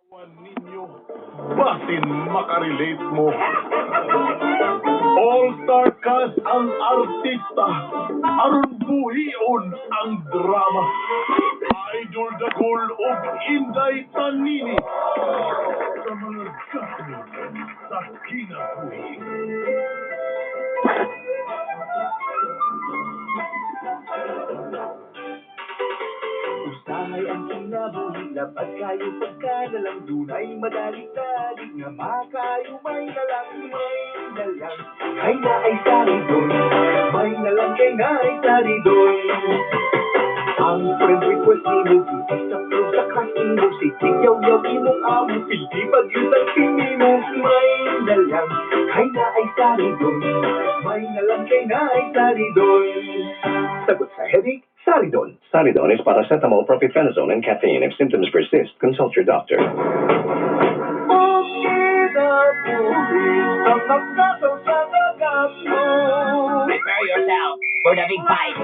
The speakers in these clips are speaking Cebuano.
Ninyo, basin makarelate mo. All-star cast ang artista, aron buhion ang drama. Idol Dagol og Inday Tanini sa mga gapon sa kinabuhi. Usahay ang kinabuhi, labad kayo pagkanalang, dunay madali-dali nga makayo, may nalang, may nalang. Kay naay Saridon, may nalang kay naay Saridon. Ang friend request nimo, i-disapprove sa crush nimo, sige yaw-yaw imong amo, pildi bagyod ang tinimo, may nalang, kay naay Saridon, may nalang kay naay Saridon. Sagot sa headache, Saridon. Saridon is paracetamol, propyphenazone, and caffeine. If symptoms persist, consult your doctor. Prepare yourself for the big fight.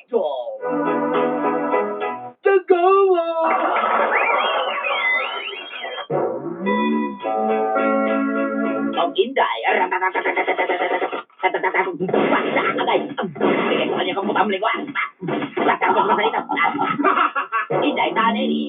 Idol! The go! Og Inday. Inday Tanini.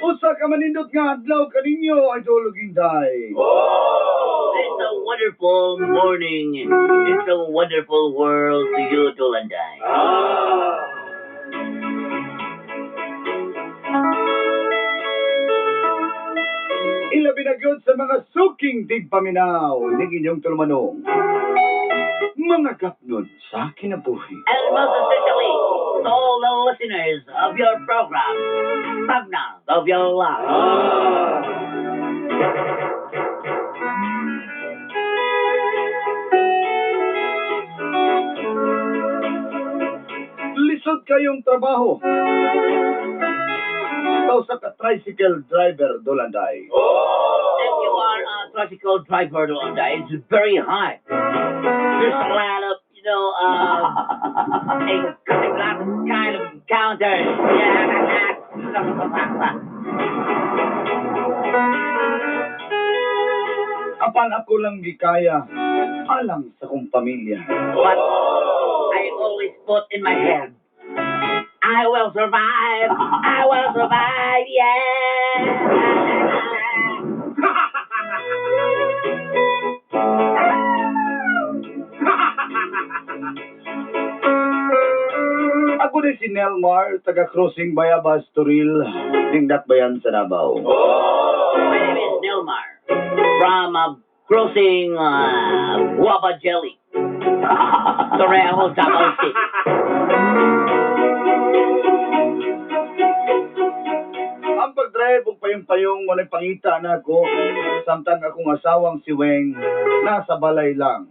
Usa ka manindot nga adlaw kaninyo, Idol ug Inday. It's a wonderful morning. It's a wonderful world to you, Dolanday. Ilabi na gyud sa mga suking tigpaminaw ning inyong tulumanong. Mga gapnon sa kinabuhi. And most especially to all the listeners of your program, Pagna of Your Life. Lisod kayong trabaho. Ikaw sa ka tricycle driver, Dolanday. If you are a tricycle driver, Dolanday, it's very hard. There's a lot of, a lot of kind of encounters. Yeah. Apan ako lang gikaya alang sa kong pamilya. But I always put in my head, I will survive. I will survive. Yeah. Ako ni si Nelmar, taga Crossing Bayabas, Toril, Dingdakbayan sa Davao. My name is Nilmar from Crossing Guava Jelly. Torrejo, Davao City. Ang pag-drive og payong-payong walay pangita na ako samtang akong asawang si Weng nasa balay lang.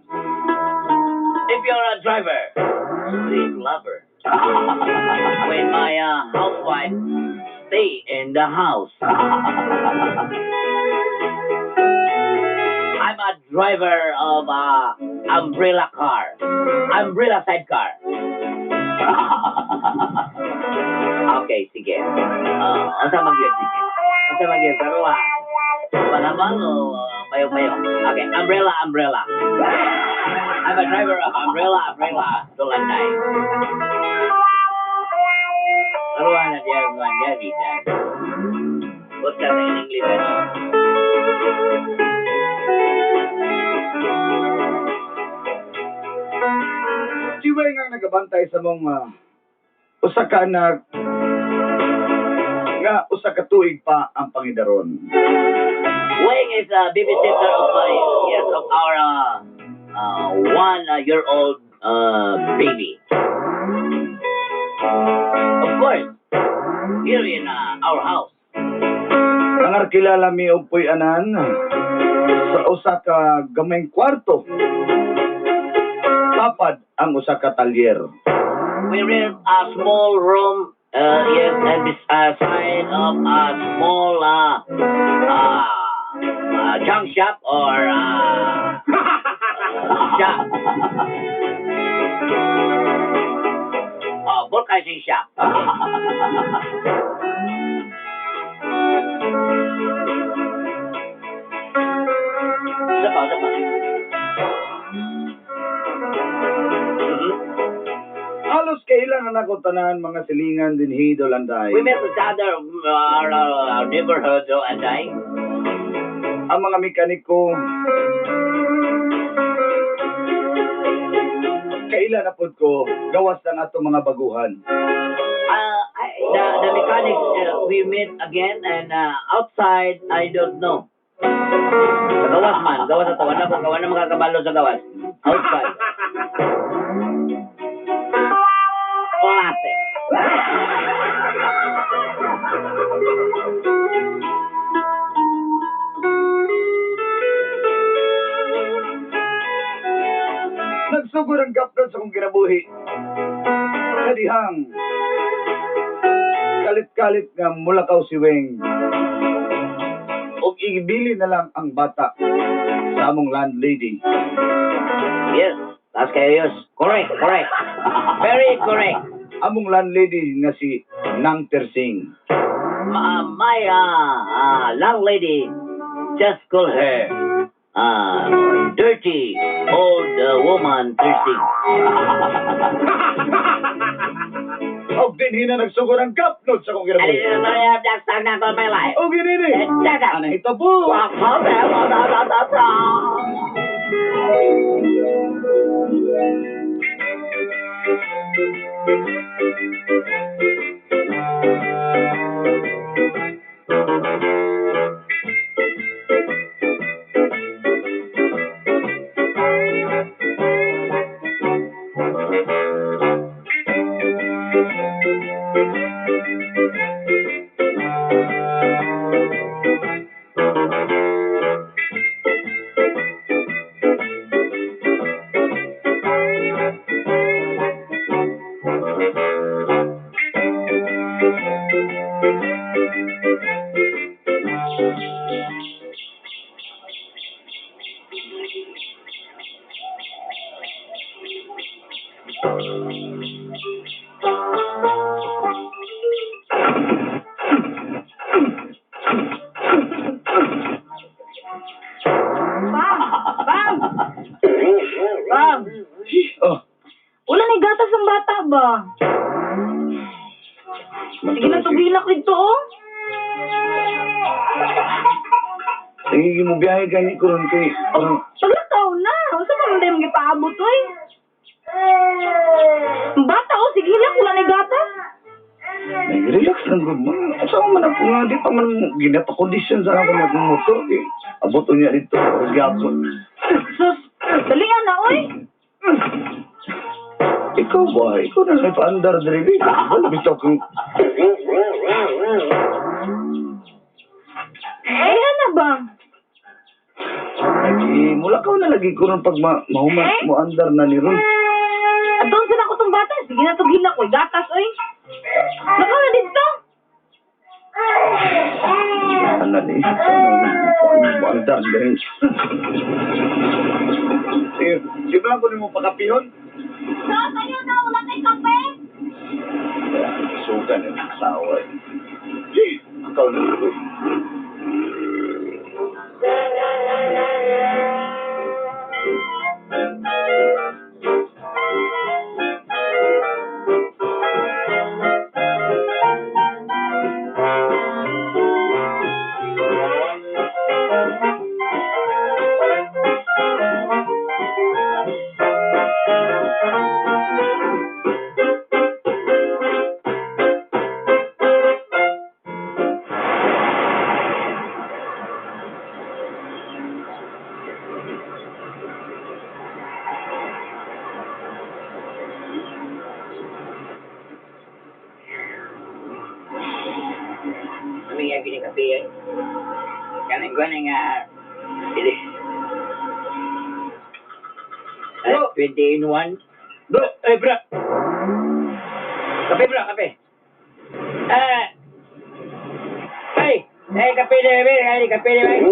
If you're a driver, sweet lover. When my housewife stay in the house. I'm a driver of a umbrella car, umbrella sidecar. Okay, sige. Unsa man gyud, sige. Unsa man gyud pero palabang o payo-payo. Okay, umbrella, umbrella. I'm a driver of umbrella, umbrella, Tulanday. Karuan na diya nga niya, vida. What's that in English? Ano? Si Weng ang nagabantay sa mong usa ka anak nga usa ka tuig pa ang pangidaron. Weng is a babysitter of my, yes, of our 1-year-old baby. Of course, here in our house. Nangarkilala mi og puy-anan sa usa ka gamayng kwarto. Tapad ang usa ka talyer. We rent a small room, yes, and this side of a small junk shop or shop. Oh, vulcanizing shop. Okay. Isa pa, isa pa. Halos kailangan ako tanan mga silingan dinhi, Dolanday. We met each other, our neighborhood, and I. Ang mga mekaniko kaila na pod ko gawas ang atong mga baguhan. The mechanics, we meet again, and outside, I don't know. Sa gawas man, gawas na to. Wala ko, wala makakabalo sa gawas. Outside. Classic. Nagsugod ang gapnod sa kong kinabuhi. Kadihang kalit-kalit nga mulakaw si Weng. Og ibili na lang ang bata sa among landlady. Yes, that's kayo, yes. Correct, correct. Very correct. Among landlady nga si Nang Tersing. My landlady, just call her dirty old woman thirsty. Og dinhi na nagsugod ang gapnod sa akong I kinabuhi. didn't know I have that song all my life. Og ginini. Tata. Ana hitabo. Wa- wa- wa- wa- wa- wa- wa- Pa! Nagiging mo biyahe gani ko ron kay Oh, paglakaw na. Unsa man man dayong gipaabot oy? Bata oh, sige lang wala na gatas. Nag-relax lang gud mo. Asa man ako nga di pa man ginapa-condition sa ako ng motor kay abot niya dito gyapon. Sus, dalian na oy. Ikaw ba? Ikaw na lang paandar diri ba? Wala bitaw kang Dalian na ba? Lagi, mula ka na lagi ko ron pag mahuman mo andar na ni ron. Adon sila ko tong bata. Sige na tugila ko gatas oy. Lakaw na dito. Ano ni? Sana mo andar diri. Sige, sige lang ko nimo pakapihon. Sa tayo na wala kay kape. Sugan yung asawa eh. Gee, ikaw na ko eh. Kami nga gini kape eh. Kaning ko nga pili. Bro. 20 in 1. Bro, Eh bro. Kape bro, kape. Ah. Ay, eh kape de bebe, ay kape de bebe.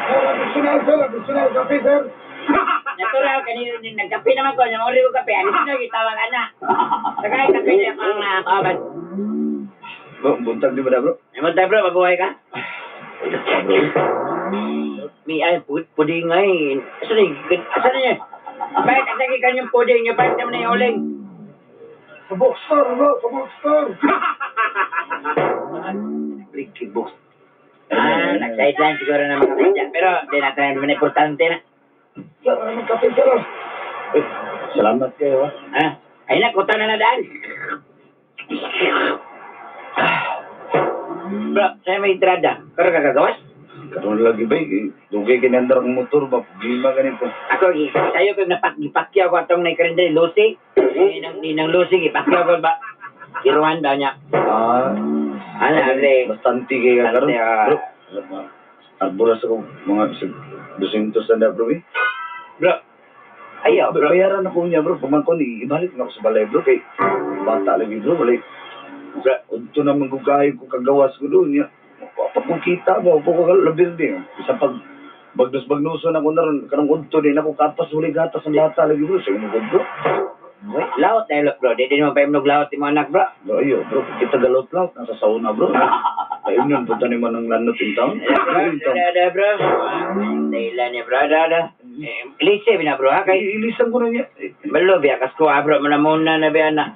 Sir, additional sir, additional kape sir. Natural kanino din nagkape naman ko, nang ori ko kape. Ano sino gitawag ana? Saka kape niya ang kaban. Bro, buntag di ba na bro? Namo tayo bro, mabuhay ka. Bro. Mi ay puding ay. Asa ni? Asa ni? Bakit asa kay kanyang puding niyo bakit naman na yung uling? Sa bookstore bro, sa bookstore. Ricky Books. Ah, nag-sideline siguro ng mga kanya. Pero di natin naman importante na. Sir, ano kape sir? Eh, salamat kayo ah. Ah, ay na, kuta na na daan. Bro, sa'yo may entrada. Pero kagagawas? Karon lagi ba eh, dugay kinandar ang motor ba problema ganito. Ako, sa'yo ko gipakyaw ko atong naikarindari, Lucy. Ninang Lucy, gipakyaw ko ba? Kiruhan daw niya. Ah, Ano, ale. bastante kay ka karon. Bastante, ah. Bro, arboras ako mga 200 na bro eh. Bro. Ayaw, bro. Bayaran ako niya bro, pamangkon ibalik na ako sa balay bro kay bata lagi bro, walay. Bro. Udto naman ko kayo ko kagawas ko doon niya. Pa kung kita ba ko ka labir din. Isa pag bagnos bagnoso na ko na ron kanang udto din ako kapas wala gatas ang bata lagi bro. Sige mo bro. Uy, laot tayo, bro. Di din mo pa imnog laot mo anak, bro. Bro, ayo bro, kita galot laut nasa sauna bro. Ayun yun, punta naman ng lanot in town. Ada, ada, bro. Dahil niya, bro. Ada, ada. Eh, Lise, bina, bro, ha? Kay, Ilisan ko na niya. Eh, Balo, biya, kas ko, ah, bro. Muna muna na, biya na.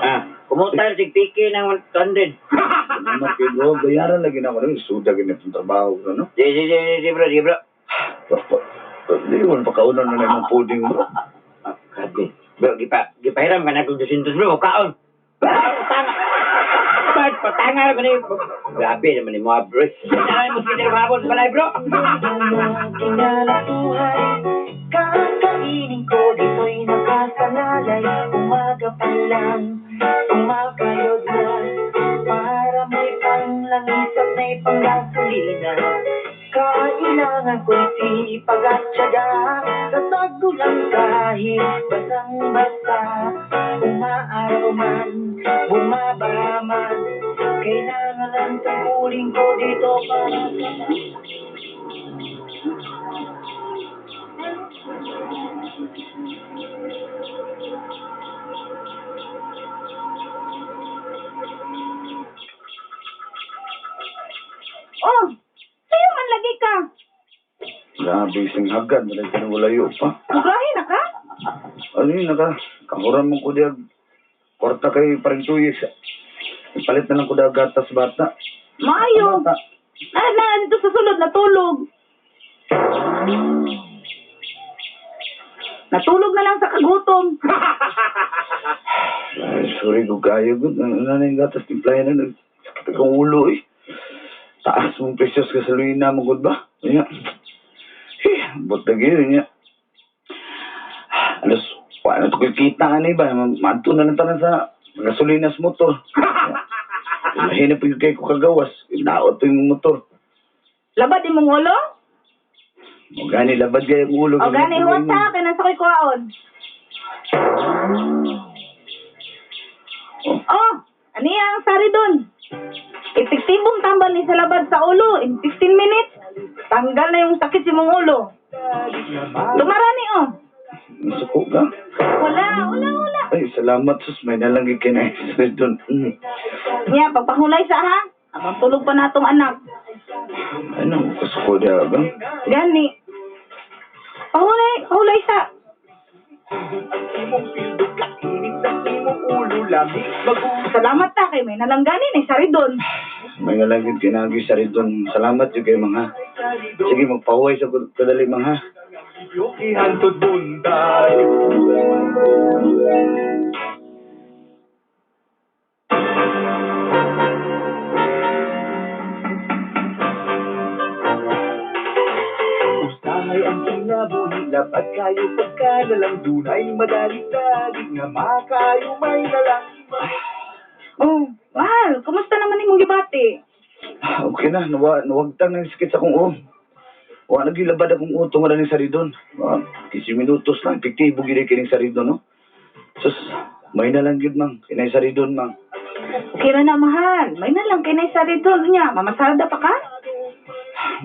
Ah, kumutan si Piki ng 100. Salamat kayo bro, bayaran lagi na ako. Suda ganit ang trabaho ko, no? Di, di, di, di, bro, di, bro. Hindi mo pakaunan na lang ng puding bro. Ah, grabe. Bro, gipahiram ka na kung 200, bro. Kaon. Patanga. Bad, patanga na ko na yun. Grabe naman yung mga bro. Ano mo sila hapon sa balay, bro? Kinalatuhay, kakainin ko dito'y nakasalalay. Umaga pa lang, tumakayod na para may panglangis at may panggasolina. Kailangan ko'y sipag at tiyaga sa tagulang kahit basang-basa. Umaaraw man, bumaba man, kailangan ang tungkulin ko dito para sa Oh, sayo man lagi ka. Grabe, isang hagad. Wala ka nang walayo pa. Mugrahe na ka? Ano yun, naka, kahuran mo ko diag. Kwarta kay paring tuyis. Ipalit na lang ko diag gatas bata. Maayo. Bata. Na na dito sa sulod natulog. Natulog na lang sa kagutom. Ay, sorry ko kayo. Good. Ano na yung gatas timplayan na. Sakit akong ulo eh. Taas mong presyos ka sa luina mo, good ba? Iya. Eh, bot na yun niya. Alos, wala to kita ani ba? Madto na lang tanan sa gasolina sa motor. Mahina po yung kay ko kagawas. Naot yung motor. Labad imong ulo? O gani, labad kayo ang ulo. O gani huwat ta kay nasa ko'y kuhaon. Oh, Oh, ani ang sari doon. Epektibong tambal ni sa labad sa ulo in 15 minutes. Tanggal na yung sakit sa imong ulo. Tumarani oh. Nasuko ka? Wala, wala, wala. Ay, salamat sus. May nalanggi kay na doon. Niya, pagpahulay sa ha. Habang tulog pa natong anak. Ano, kasuko diya ba? Gani. Pahulay, pahulay sa. Ang imong pildo kainit sa imong ulo lami mag Salamat ta kay may nalanggani ni sari doon. May nalanggi kinagi sa ridon. Salamat yun kay mga. Sige, magpahuway sa kadali mga. Ihantod bunday. Usahay ang kinabuhi, labad kayo pagkanalang dunay madali-dali nga makayo may nalang. Oh, mahal, kumusta naman imong gibati? Ah, okay na, nawagtang ng sakit sa akong ulo. Wa nagilabad akong utong nga sa ridon. 15 minutos lang, epektibo gid kining sa ridon, no? Sus, may nalang gyud mang, kinay sa ridon mang. Okay ra na mahal. May nalang kay nay sari doon niya. Mamasada pa ka?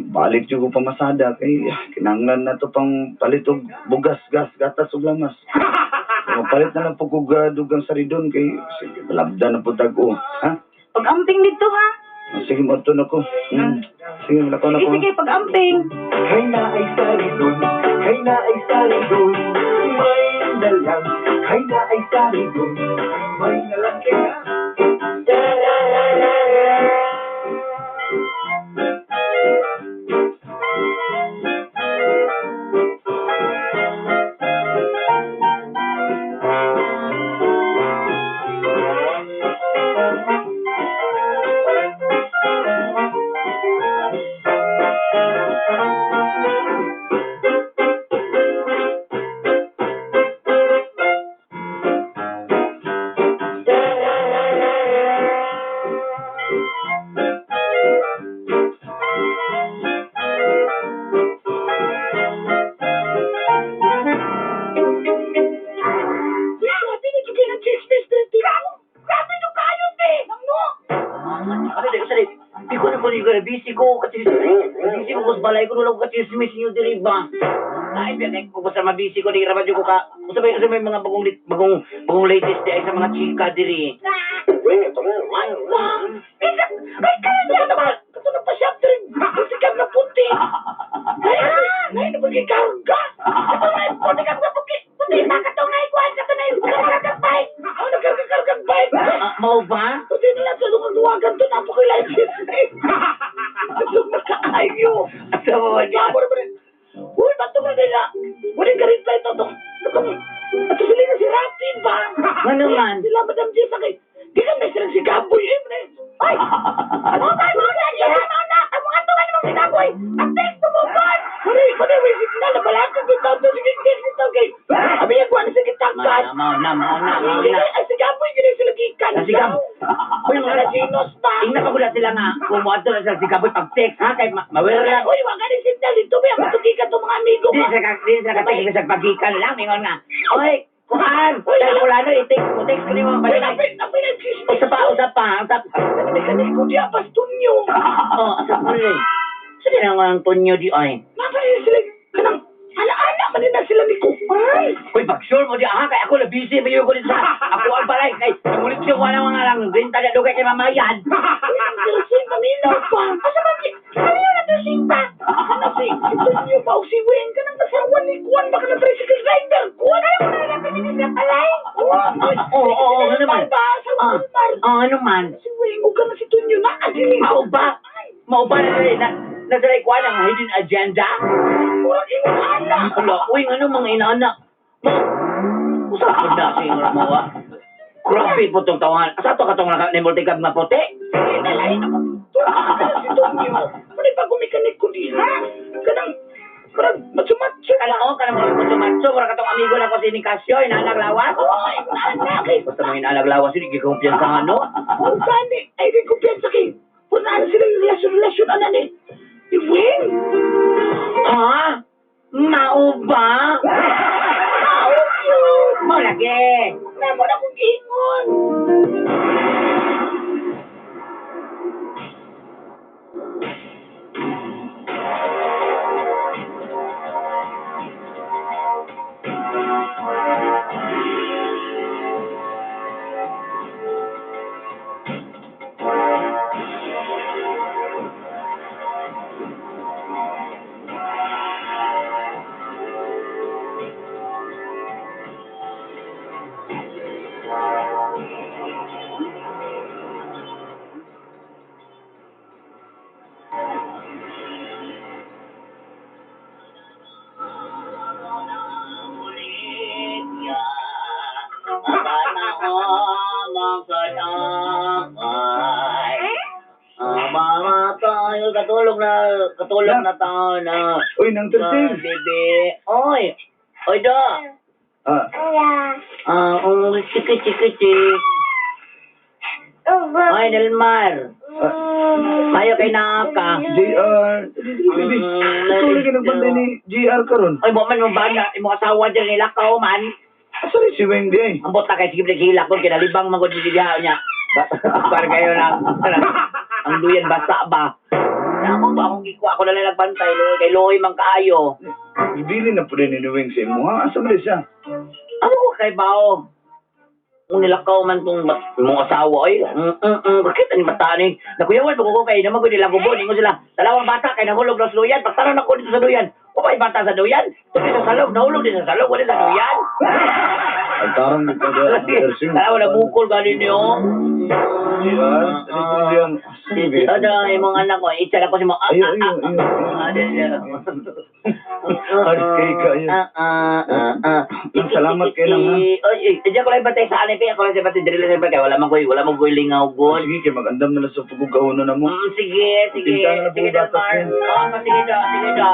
Balik jud ko pamasada kay kinahanglan na to pang palit og bugas, gas, gatas ug lamas. Mapalit na lang po kog dugang sa ridon kay sige, malabda na po tag o. Ha? Pag-amping dito ha. Ah, sige, mo na ko. Sige, malakaw na Sige, ko. sige, pag-amping. Kay na ay saridon, kay na ay saridon, may nalang. Kay na ay saridon, may nalang kay na. Grabe na jud kayo ng chismis dito. Grabe jud kayo, te. Nangno. Ano dai sa Di ko na ko ni busy ko kasi busy ko sa balay ko wala ko ka-chismis niyo diri ba. Ay, biya ko basta mabisi ko di ra ba jud ko ka. Usa ba usa may mga bagong bagong bagong latest di ay sa mga chika diri. Isa, ay kaya niya naman. Kato na pa siya diri. Sikap na puti. Ay, ay, na pagkikarga. Ito na yung puti ka na puti. Puti, makatong na ikuan sa kanay. Nagkarga bike. Ako nagkarga bike. Ah, mao ba? Puti na lang sa lungang duwagan to. Napakilay chismis. Itong nakaayo. Asa mo ba niya? Gabo na ba rin? Uy, ba't ito nila? Wala ka reply to. Itong, itong, ito sila na si Rafi ba? Ano man? Sila, Madam Jessa, kay, di ka may silang si Gaboy, eh, man. Ay! Ano ba? Ano na? Ano na? Ang mga tungan namang si Gaboy! Ang text mo ba? Mali, mali, may signal na balakang ko ito. Sige, text ito, kay. Abi, ako, ano sige, tangkat. Mao na, mao na, mao na. Ay, si Gaboy, gini sila gikan. Ah, si Gab- Uy, mga Latinos pa. Tingnan pa ko na sila nga. Kumuadto na sila si Gaboy pag text ha kay mawera lang. Uy, wag ka rin signal dito. May ako tugikan itong mga amigo Di ba? sa di sa katext sa pagikan lang ingon nga. Oy, kuan, dahil kulano i-text mo text ko nimo Uy, balik. napin, napin ang chismis. Usa pa, usa pa, usa pa. May kaniko di apas tunyo. Oh, asa pa rin. Sa na nga ang tonyo di ay. Napin sila, kanang, ala-ala man din na sila ni Kupay. Uy, pag sure mo di aha kay ako na busy ba ko dito sa ako ang balay kay nangulit siya wala mga lang benta na dugay kay mamayan. Uy, ang Tilsing, maminaw pa. Asa ba, maminaw na Tilsing pa? Ano si, si Tunyo ba o si Weng ka ng asawa ni Kuan, baka na tricycle driver. Kuan, alam mo na natin din sila palay. Oo, Oo, oo, ano man? Ba, asawa Ah, ni Mar. oh, ano man? Si Weng, o ka na si Tunyo na, adili. Mao ba? Maupa na sila, na sila ikuan ang hidden agenda. Murag ingon ana. Wala, uy, ano mga inaana. Ma, usapod na sa ingon mo, ah. Grabe po itong tawangan. Asa to katong naka ni multicab nga puti? Nalain ako. Si Tonyo. Muna pa gumikanik ko diha. Kanang, murag, matsumatsu. Kala ko, kanang mga kutsumatsu, mura katong amigo na ko si Nicasio, inaanak lawas. Oy, ana kay. Basta mga inaanak lawas yun, hindi kumpiyansa ano. Ang gani, ay di kumpiyansa kay. Punaan sila yung relasyon-relasyon ana ni. Iwing! Ha? Mao ba? Mao yun! Mao lagi. Namo na kong giingon. Mama tayo, katulog na tao na. Uy, nang tersil. Bebe. Oy. Oy, do. Ah, Ah, oh, chiki chiki chiki. Oy, Delmar. Kayo kay naaka. JR. Dili, dili, baby. Ikaw lagi nagbantay ni JR karon. Oy, mo man mo ba na imo asawa dyan nila kao man. Asa rin si Weng di ay? Ang bota kay sige naghilak kon kinalibang man gud diha niya. Para kayo na ang duyan basa ba. Namo ba akong gikuha ako na lang nagbantay loy kay loy man kaayo. Ibili na po din ni Weng sa imo ha. Asa man siya? Ano ko kay bao? Kung nilakaw man tong mong asawa ay, bakit ani bata ni? Nakuyawan mo ko kay naman ko nila gubon ingon sila. Dalawang bata kay nahulog na sa duyan. Pagtanong nako dito sa duyan. Umay bata sa duyan. Tuloy sa salog, nahulog din sa salog, wala sa duyan. Ang tarang ni pa ang tersil. Dalawa na bukol gani niyo. JR, dili dili ang sige. Ano, imong anak ko, itsa na ko si mo. Ayo, ayo, ayo. Aris kay ka, ayo. Nang salamat kay lang, ha? Oy, diyan ko lang batay sa anay kay ako lang sa batay diri lang sa batay wala man koy, wala man koy lingaw god. Sige kay magandam na lang sa pagugahon na mo. Sige, sige. Tinta na lang Sige, po gatas Delmar. niya. Oo, sige do, sige do.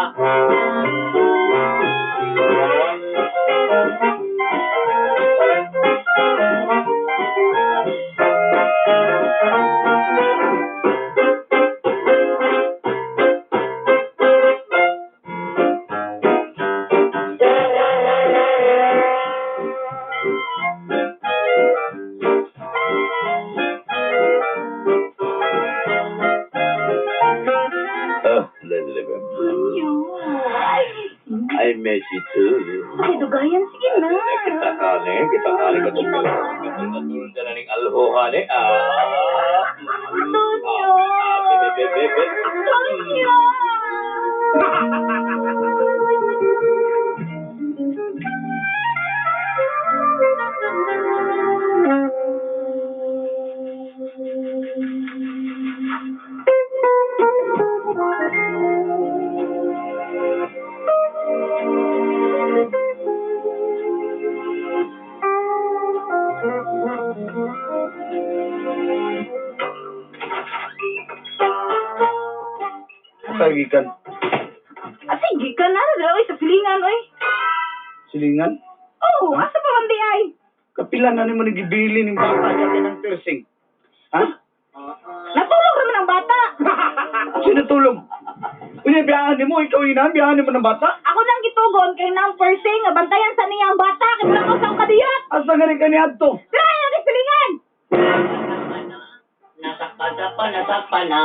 Ah, dili dili. Tonyo. Ay, I miss you too. ay, dugayan. Sige na. Kita kani, kita kani katong katulad na ning alho kani. Ah. Tonyo. Ah, bebe, bebe, bebe. Tonyo. Kagikan. Ah, sige ka na. Oy, sa silingan, oy. Silingan. Oh, asa pa man di ay? Kapila na nimo nagibili ning bata niya kay nang tersing. Ha? Natulog naman ang bata. Sino tulong? Unya biyaan nimo ikaw ina, biyaan nimo ng bata. Ako nang gitugon kay nang persing nga bantayan sa niya ang bata kay wala ko sa akong kadiyot. Asa nga rin kani adto? Dira yung silingan. Nasakpan na pa, nasakpan na.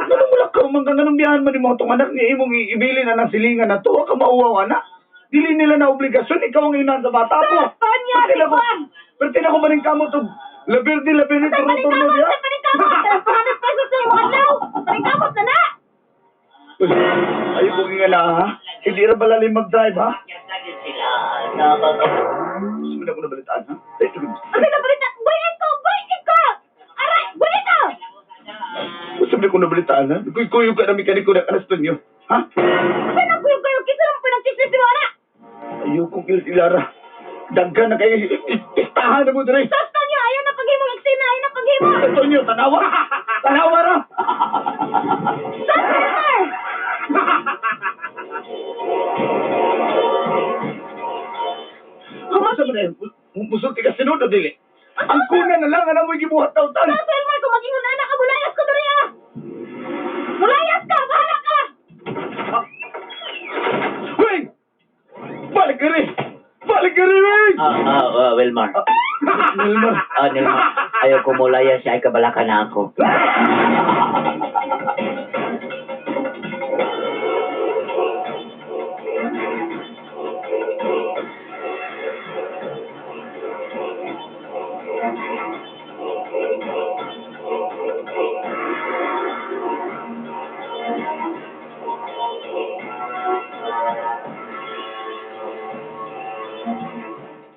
Ganun mo lang ka man ka ganun biyaan man nimo atong anak ni imong ibili na ng silingan na to, wa ka mauwaw ana. Dili nila na obligasyon ikaw ang ina sa bata mo. Tonya, Pero si Juan. Pero tina ko ba rin kamo to labirdi labirdi Sa turno turno paningkamot, diya. sa paningkamot. 200 pesos na imong adlaw. Paningkamot na na. Uy, Ayaw ko nga ha. Hindi ra ba lalim mag-drive ha? Sila, nakaka- Gusto mo na ako nabalitaan ha? Ay, tugod. Ano na balita? Boy, ikaw, boy, ikaw. Aray, boy, ikaw. Gusto mo Ano ko nabalitaan, ha? Kuy-kuyo ka na mekaniko na kanas ninyo. Ha? Kasi nagkuyog kayo, kisa naman pa ng chismis ni Mona. Ayokong ilara. Daghan na kayo. Istahan na mo diri. Sus, Tonyo, ayaw na paghimong eksena, ayaw na paghimo. Antonio, tanawa! Tanawa ra! Sus, Wilmar! Sa man eh, musulti ka sinod o dili? Ang kuna na lang, ano mo gibuhat taw-tan? Sus, Wilmar, kung mag-ingon na ka, mulayas ko diri ah! Mulayas ka, bahala ka! Wing! Balik ka rin! Balik ka rin, Wing! Wilmar. Wilmar. Nilmar. Ayaw ko mulaya siya, ay kabalaka na ako.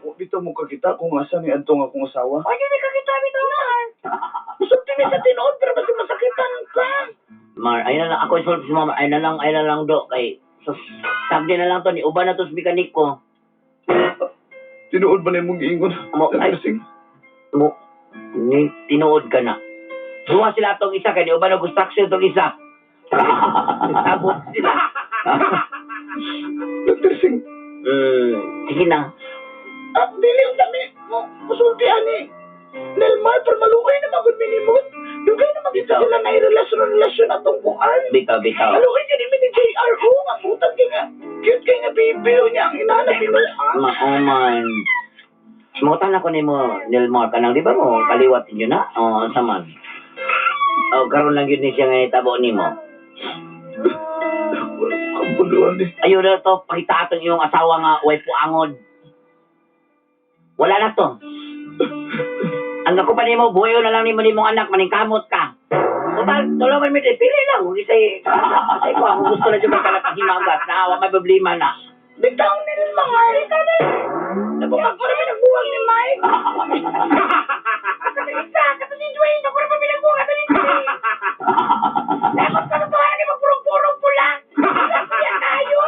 Wa bitaw mo kakita kung asa ni adtong akong asawa. Ay, hindi ka kita bitaw, Mar. Musulti mi sa tinuod, pero basta masakitan ka. Mar, ay na lang, ako isolve si mama, ay na lang, do, kay, sus, tagdi na lang to, ni uban na to sa mekaniko. Tinuod ba na imong giingon? Mo, ay. Nursing? Mo, ni, tinuod ka na. Duwa sila tong isa, kay ni uban na construction tong isa. Sabot sila. Nursing. Sige na. Ah, dili ang dami mo musulti ani. Nelmar, pero maluoy na magud minimot. Dugay na magid Bitaw. sila na relasyon-relasyon atong kuan. Bitaw, bitaw. Maluoy gani mi ni JR o nga putang kay nga cute kay nga baby o niya ang inana binuang. Mauman. Mangutan ako nimo Nilmar kanang di ba mo kaliwat ninyo na? Oo, sa man. Oh, karon lang yun ni siya nga itabo nimo. Wala kang buluan eh. Ayaw na to, pakita atong iyong asawa nga way puangod. Wala na to. Ang ako pa nimo, buhayon na lang nimo nimong anak, maningkamot ka. Total, tulungan mi diri, pili lang. Kung isay, isay ko, ako gusto na dyan magkalapaghimagas, na wa may problema na. Bitaw Nelmar. Bitaw ni. Ako ra pinagbuwag ni Mike. Kato isa, kato si Dwayne, ako ra pa pinagbuwag kato ni Dwayne. Dapat katotohanan kay magpurong-purong pula. Siya kayo.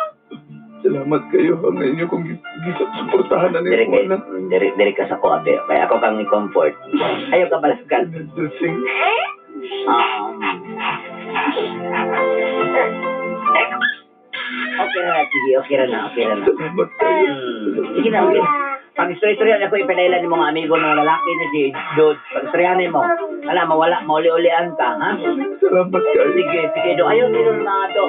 Salamat kayo ang inyo kong gisuportahan na Diri ninyo kay, na. diri, diri ka sa ko, abe. Kaya ako kang i-comfort. Ayaw ka balagal. Nursing. Okay ra na, sige, okay ra na, okay ra na. Salamat kayo. Sige na, okay. Pag istorya-istorya ako ipanailan ni mga amigo ng lalaki na si George. Pag istoryahan mo, ala, mawala, mauli-ulian ka, ha? Salamat kayo. Sige, sige, do. Ayaw, dito na do.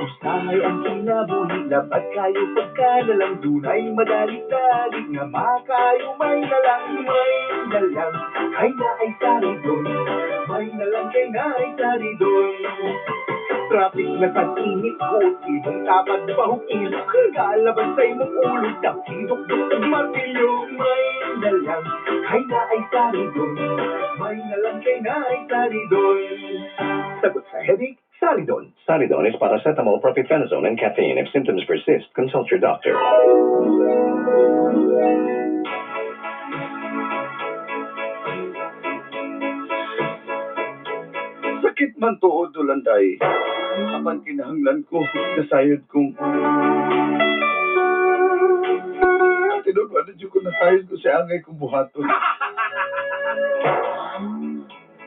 Usahay ang kinabuhi, dapat kayo pagkanalang dunay madali-dali nga makayo may nalang, kay naay saridon, may nalang kay naay saridon. Traffic na tag-init ko, imong tapad bahok ilok, kalaban sa imong ulo, dapidok-dok og martilyo, may nalang, kay naay saridon, may nalang kay naay saridon. Sagot sa headache, Saridon. Saridon is paracetamol, propyphenazone, and caffeine. If symptoms persist, consult your doctor. Sakit man tuod ulanday. Apan kinahanglan ko, nasayod kong... Tinuod ba na dyan ko nasayod ko sa angay kong buhaton.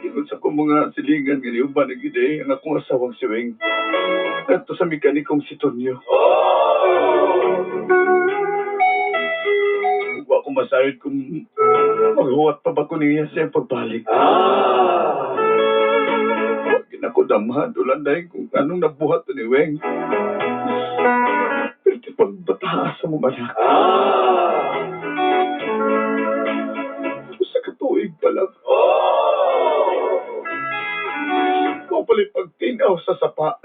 Ingon sa kong mga silingan nga niuban ang gid ang akong asawang si Weng. Kadto sa mekanikong si Tonyo. Wa ko masayod kung maghuwat pa ba ko niya sa iyang pagbalik. Huwag na ko damhan, ulanday kung anong nabuhat ni Weng. Pero di pang bataas sa mong anak. Sa katuig pa lang. Ikaw pala'y pagtinaw sa sapa.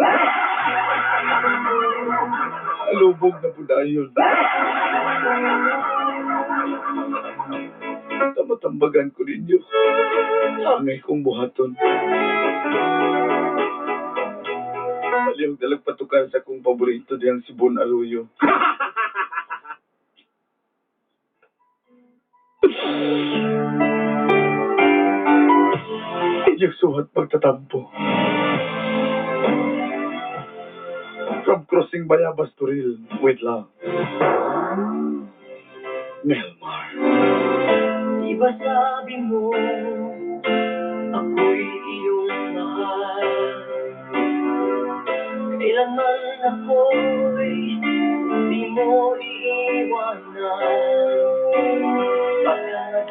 Alubog na po dayon. Matambagan ko ninyo. Angay kong buhaton. Palihog dalag patukan sa akong paborito diyang si Bon Arroyo. Inyong suhat pagtatampo. From crossing Bayabas to Real, with love. Melmar. Di ba sabi mo, ako'y iyong mahal? Kailanman ako'y di mo iiwanan. Pagkat